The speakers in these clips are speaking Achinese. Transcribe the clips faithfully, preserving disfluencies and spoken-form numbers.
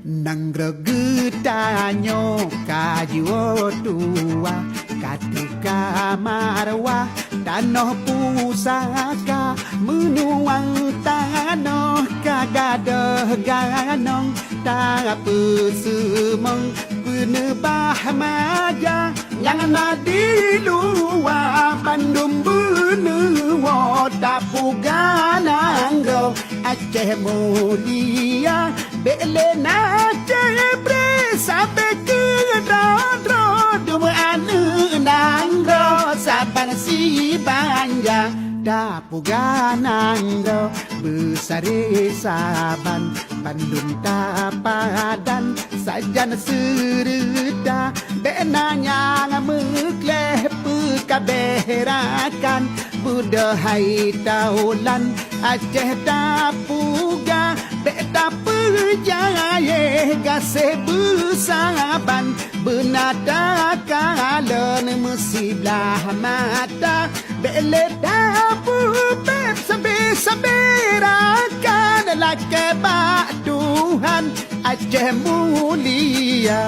Nanggroe geutanyoe ka jiwoe tuwah, ka teuka marwah tanoh pusaka, meunuwang tanoh ka gadôh ganong, tapeuseumong peuneubah maja. Nyang na di luwa bandum beuneuwoe tapuga nanggroe Aceh Mulia. Bék lé na cebre sabe keudroe-droe, dum aneuëk nanggroe saban sibanja. Tapuga nanggroe beusaré saban, bandum tapadan sajan seureuta. Bék na nyang meukleh peukabeh rakan, beudôh hai taulan Aceh tapuga. Bék tapeujayeh gaséh beusaban, beuna takalon meusiblah mata. Bék lé tapeubeb sabe-sabe rakan, lakée bak Tuhan Aceh Mulia.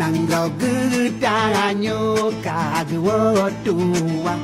Nanggroe geutanyoe ka geuwoe tuwah,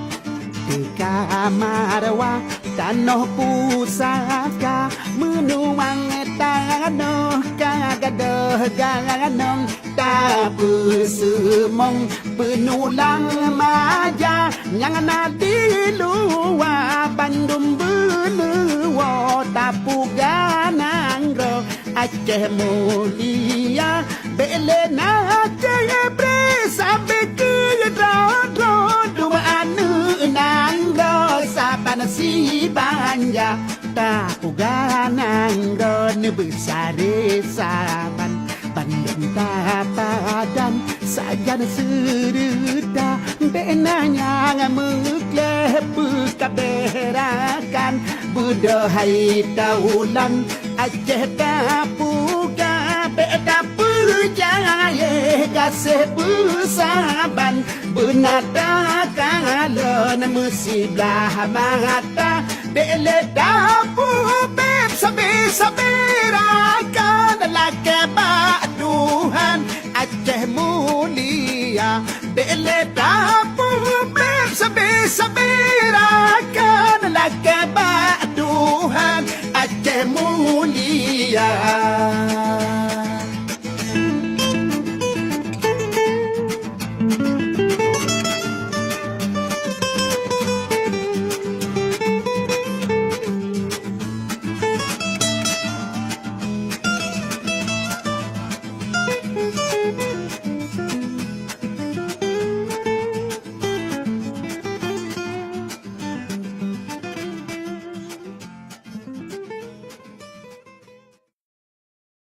teuka marwah tanoh pusaka, meunuwang tanoh ka gadôh ganong, tapeuseumong peunulang maja. Nyang na di luwa bandum beuneuwoe tapuga nanggroe Aceh Mulia. Bék lé na cebre sabe keudroe-droe, dum aneuëk nanggroe saban sibanja. Tapuga nanggroe neubeusaré saban, bandum tapadan sajan seureuta. Bék na nyang meukleh peukabeh rakan, beudôh hai taulan Aceh tapuga. Bék tapeujayeh gaséh beusaban, beuna takalon meusiblah mata. Bék lé tapeubeb